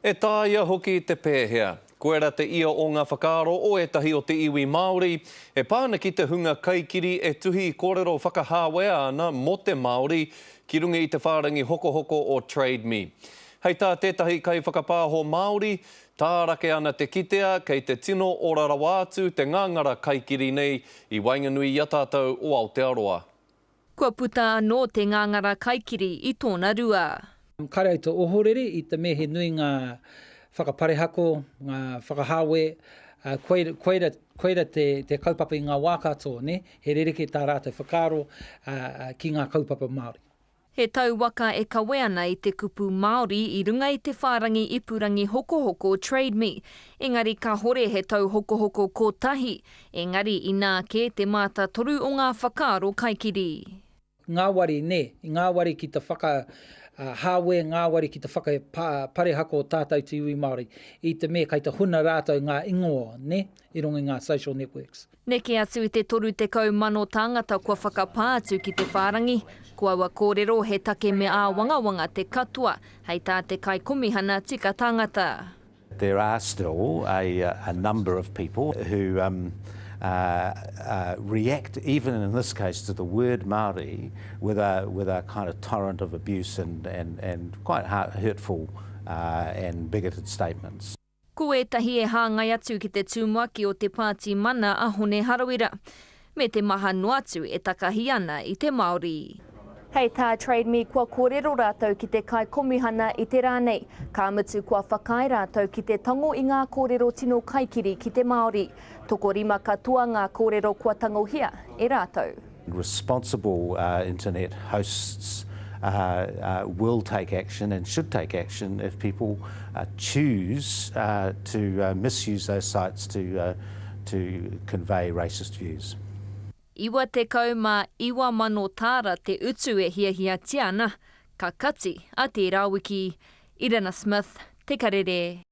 E taea hoki te pēhea? Koira te ia o ngā whakaaro o ētahi o te iwi Māori e pā ana ki te hunga kaikiri e tuhi kōrero whakahāwea ana mō te Māori ki runga i te whārangi hokohoko o Trade Me. Hei tā tētahi kaiwhakapāho Māori, tārake ana te kitea kei te tino ora rawa atu te ngāngara kaikiri nei i waenganui i a tātou o Aotearoa. Kua puta anō te ngāngara kaikiri i tōna rua. Kāre au te ohorere i te mea he nui ngā whakaparehako, ngā whakahāwe, koira, koira, koira te, te kaupapa i ngā wā katoa, nē, he rerekē tā rātou whakaaro ki ngā kaupapa Māori. He tau waka e kawe ana i te kupu Māori i runga i te whārangi ipurangi hokohoko Trade Me. Engari kahore he tau hokohoko kotahi, engari inā kē te mātātoru o ngā whakaaro kaikiri. Ngāwari, nē, ngāwari ki te whaka hāwe, ngāwari ki te whaka parehako o tātou te iwi Māori, i te mea kei te huna rātou ngā ingoa, nē, i runga i ngā social networks. Neke atu i te 30,000 tāngata kua whakapā atu ki te whārangi. Ko aua kōrero he take me āwangawanga te katoa, hei tā te Kaikomihana Tika Tangata. There are still a a number of people who um uh uh react even in this case to the word Māori with a with a kind of torrent of abuse and and and quite hurtful uh and bigoted statements. Ko ētahi e hāngai atu ki te tumuaki o te Pāti Mana a Hone Harawira, me te maha noa atu e takahi ana i te Māori. Hei tā Trade Me kua kōrero rātou ki te Kaikomihana i te rā nei, ka mutu kua whakaae rātou ki te tango i ngā kōrero tino kaikiri ki te Māori. Tokorima katoa ngā kōrero kua tangohia e rātou. Responsible internet hosts will take action and should take action if people choose to misuse those sites to to convey racist views. 99,000 tāra te utu e hiahiatia ana, ka kati a tērā wiki. Irina Smith, Te Karere.